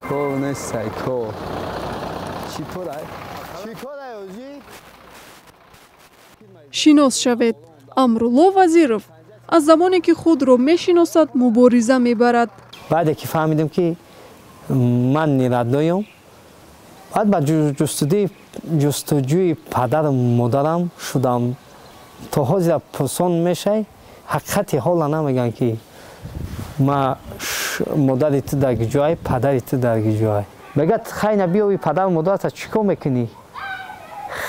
Кор нестай, кор. Чӣ корай? Чӣ корай озӣ? Шинос шавед. Амрулло Вазиров аз замоне ки худро мешиносад, мубориза мебарад. Баъде ки фаҳмидем, ки ман не родной ам, баъд ба ҷустуҷӯи падару модарам шудам. То ҳозира пурсон мешай, ҳақиқати ҳола намегӯянд, ки ма модари ту дар киҷоай, падари ту дар киҷоай. Мегӯяд: «Хай, на биёви, падару модарата чӣ кор мекунӣ?»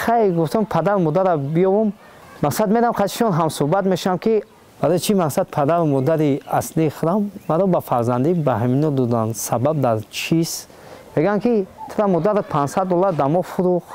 Хай, гуфтам, падару модара биёвам, мақсад мерам, қадишон ҳамсӯҳбат мешавам, ки барои чӣ, мақсад, падару модари аслии худам маро ба фарзандӣ ба ҳамино доданд, сабаб дар чист? Мегӯянд, ки тура модарат 500 доллар да мо фурӯхт.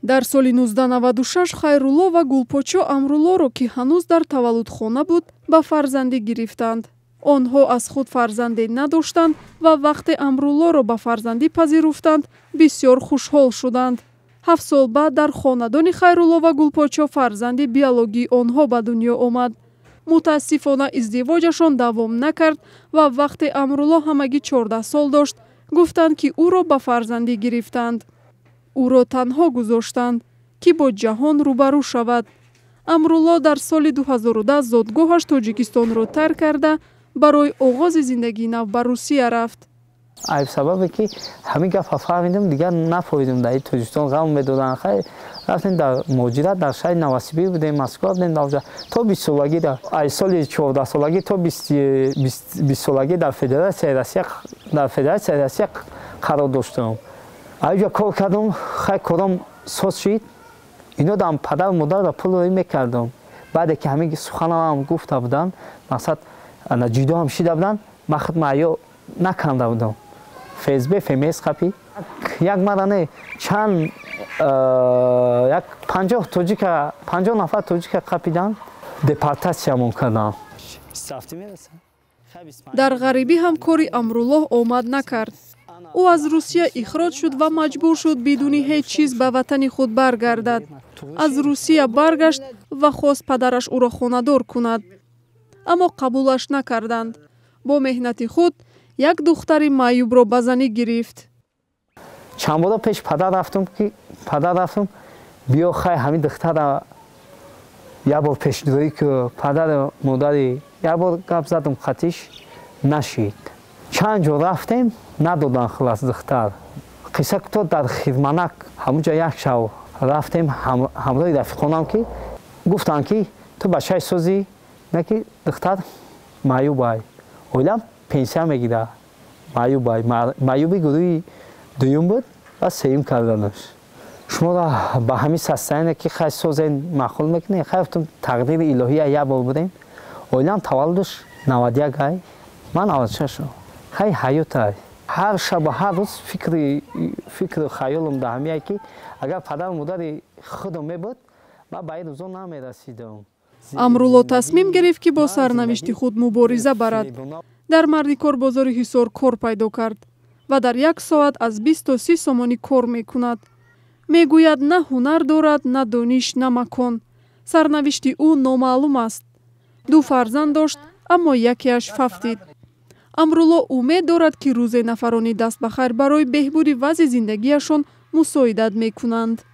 Дар соли 1996 Хайрулло ва Гулпочо Амруллоро, ки ҳанӯз дар таваллудхона буд, ба фарзандӣ гирифтанд. Онҳо аз худ фарзанде надоштанд ва вақте Амруллоро ба фарзандӣ пазируфтанд, бисёр хушҳол шуданд. 7 сол баъд дар хонадони Хайрулло ва Гулпочо фарзанди биологии онҳо ба дунё омад. Мутаассифона, издивоҷашон давом накард ва вақте Амрулло ҳамагӣ 14 сол дошт, гуфтанд, ки ӯро ба фарзандӣ гирифтанд. Ӯро танҳо гузоштанд, ки бо ҷаҳон рӯбарӯ шавад. Амрулло дар соли 2010 зодгоҳаш Тоҷикистонро тарк карда, барои оғози зиндагии нав ба Русия рафт. Айб сабабе ки ҳамин гапа фаҳмидам, дигар нафоҳидам. Дар Тоҷикистон ғам медоданд. Хай, рафтем дар муҳоҷират, дар шаҳри Новосибир будем, Москва будем. Дар то 20-солагӣ, аз соли 14-солагӣ то 20-солагӣ дар Федератсияи Россия қарор доштам. Аҷа кор кардам. Хай, корам соз шид. Ино дам падару модарро пул роӣ мекардам. Баъде ки ҳамин суханам гуфта буданд, мақсад, ҷудо ҳам шида буданд, ман худ маъё наканда будам. ФСБ, ФМС қапи як мара не, чанд, як 50 тоҷика, 50 нафар тоҷика қапидан, депортатсиямон кардам. Дар ғарибӣ ҳам кори Амруллоҳ омад накард. Ӯ аз Русия ихроҷ шуд ва маҷбур шуд бидуни ҳеҷ чиз ба ватани худ баргардад. Аз Русия баргашт ва хост падараш ӯро хонадор кунад, аммо қабулаш накарданд. Бо меҳнати худ як духтари маъюбро ба занӣ гирифт. Чанд бора пеш падар рафтам, ки падар рафтам, биё, хай, ҳамин духтара як бор пешдорӣ ки падару модари як бор гап задам, қатиш нашид. Чанд ҷо рафтем, надодан. Хулас, духтар қисса то дар Хирманак ҳамунҷо як шав рафтем ҳамроҳи рафиқонам, ки гуфтанд, ки ту бачаи созӣ, на ки духтар маъюбай, оилам пенсия мегира, маъюбай, маъюби гурӯҳи дуюм буд ва сеюм карданаш. Шуморо ба ҳамин состояние ки хай созен, маъқул мекунед? Хай, гуфтам, тақдири илоҳия, як бор будем. Оилам таваллудаш 91 ай, ман 96. Хай, ҳаётай. Ҳар шабу ҳар рӯз фикру хаёлам дар ҳамияе, ки агар падару модари худам мебуд, ман ба ин рӯзо намерасидам. Амрулло тасмим гирифт, ки бо сарнавишти худ мубориза барад. Дар мардикор бозори Ҳисор кор пайдо кард ва дар як соат аз 20 то 30 сомонӣ кор мекунад. Мегӯяд, на ҳунар дорад, на дониш, на макон. Сарнавишти ӯ номаълум аст. Ду фарзанд дошт, аммо якеаш фавтид. Амрулло умед дорад, ки рӯзе нафарони дастбахайр барои беҳбуди вазъи зиндагиашон мусоидат мекунанд.